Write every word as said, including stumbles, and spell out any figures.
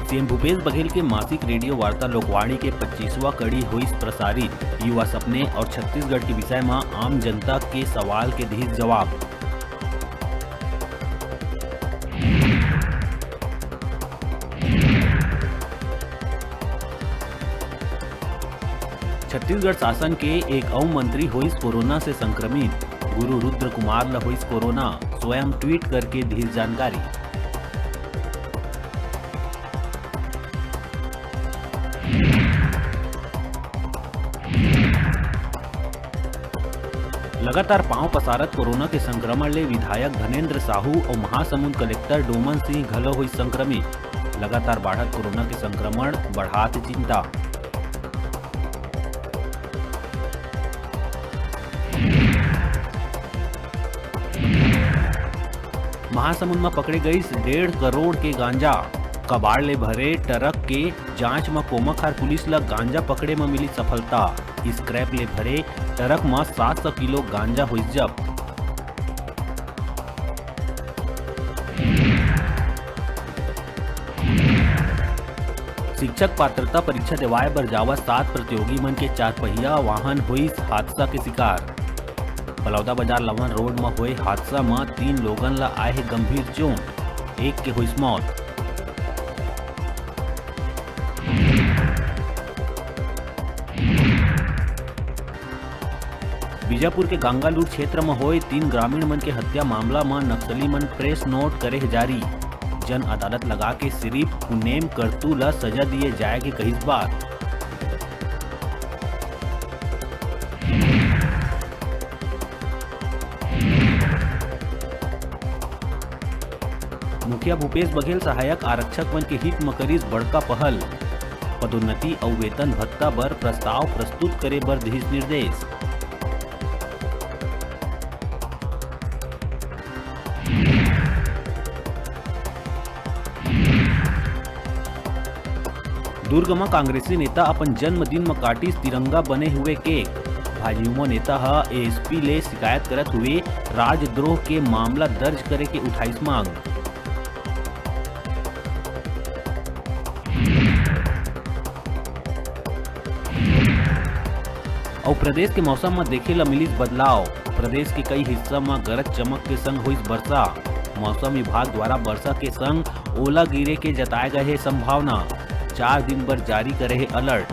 CM Bhupesh Baghel के मासिक radio वार्ता लोकवाणी के पच्चीसवाँ कड़ी होइस प्रसारित। युवा सपने और छत्तीसगढ़ के विषय म आम जनता के सवाल के दिहिस जवाब। छत्तीसगढ़ शासन के एक अउ मंत्री होइस कोरोना से संक्रमित। गुरु रुद्र कुमार ल होइस कोरोना, स्वयं ट्वीट करके दिहिस जानकारी। लगातार पांव पसारत कोरोना के संक्रमण ले विधायक धनेंद्र साहू अउ महासमुंद कलेक्टर डोमन सिंह घलो होइस संक्रमित। लगातार बाढ़त कोरोना के संक्रमण बढ़ात चिंता। महासमुंद म पकड़े गईस डेढ़ करोड़ के गांजा। कबाड़ ले भरे ट्रक के जांच म कोमाखार पुलिस ल गांजा पकड़े म मिली सफलता। स्क्रैप ले भरे ट्रक म सात सौ किलो गांजा होइस जब्त। शिक्षक पात्रता परीक्षा देवाए बर जावत सात प्रतियोगी मन के चारपहिया वाहन होइस हादसा के शिकार। बलौदाबाजार लवन रोड म होए हादसा म तीन लोगन ल आए हे गंभीर चोट, एक के होइस मौत। बीजापुर के गांगालूर क्षेत्र म होए तीन ग्रामीण मन के हत्या मामला म नक्सली मन प्रेस नोट करे हे जारी। जन अदालत लगा के सिरिफ पुनेम करतू ल सजा दिए जाए के कहिस बात। मुखिया भूपेश बघेल सहायक आरक्षक मन के हित म करिस बड़का पहल। पदोन्नति अउ वेतन भत्ता बर प्रस्ताव प्रस्तुत करे बर दिहिस निर्देश। दुर्ग म कांग्रेसी नेता अपन जन्मदिन म काटिस तिरंगा बने हुए केक। भाजयुमो नेता ह एएसपी ले शिकायत करत हुए राजद्रोह के मामला दर्ज करे के उठाइस मांग। अउ प्रदेश के मौसम म देखे ल मिलिस बदलाव। प्रदेश के कई हिस्सा म गरज चमक के संग होइस बरसा। मौसम विभाग द्वारा बरसा के संग ओला गिरे के जताए गए हे संभावना। चार दिन बर जारी करे हे अलर्ट।